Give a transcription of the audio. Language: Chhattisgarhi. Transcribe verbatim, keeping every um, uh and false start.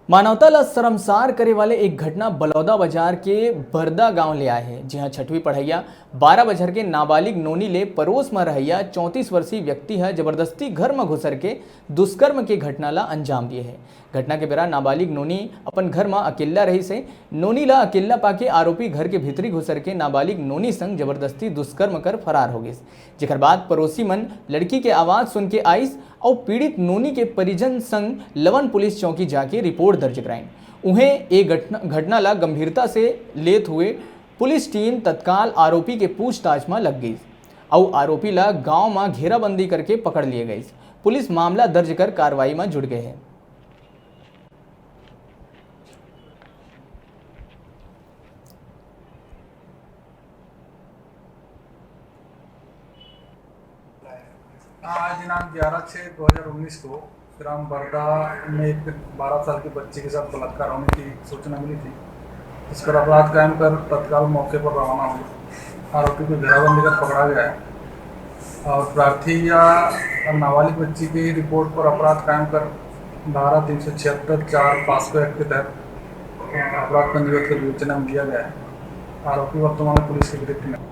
मानवता ला शर्मसार करे वाले एक घटना बलौदा बाजार के बरदा गांव ले आए हे, जिहां छठवीं पढ़इया बारह बछर के नाबालिग नोनी ले परोस म रहइया चौंतीस वर्षीय व्यक्ति ह जबरदस्ती घर म घुसर के दुष्कर्म के घटना ला अंजाम दिए हे। घटना के बेरा नाबालिग नोनी अपन घर म अकेल्ला रहिस हे। नोनी ला अकेल्ला पाके आरोपी घर के भीतरी घुसर के नाबालिग नोनी संग जबरदस्ती दुष्कर्म कर फरार हो गिस, जेकर बाद पड़ोसी मन लड़की के आवाज सुन के आइस अउ पीड़ित नोनी के परिजन संग लवन पुलिस चौकी जाके रिपोर्ट दर्ज कराइन। उहें, ए घटना, घटना ला गंभीरता से लेत हुए पुलिस टीम तत्काल आरोपी के पूछताछ म लग गई अउ आरोपी ला गांव म घेराबंदी करके पकड़ लिए गई। पुलिस मामला दर्ज कर कार्रवाई म जुट गए हे। आज दिनांक ग्यारह छः दो हज़ार उन्नीस को ग्राम बरदा में एक बारह साल की बच्ची के साथ बलात्कार होने की सूचना मिली थी। इस पर अपराध कायम कर तत्काल मौके पर रवाना हुए। आरोपी को घेराबंदी कर पकड़ा गया है और प्रार्थी या नाबालिग बच्ची की रिपोर्ट पर अपराध कायम कर धारा तीन सौ छिहत्तर चार पास्को एक्ट के तहत अपराध पंजीबद्ध कर विवेचना में लिया गया है। आरोपी वर्तमान में पुलिस की गिरफ्त में है।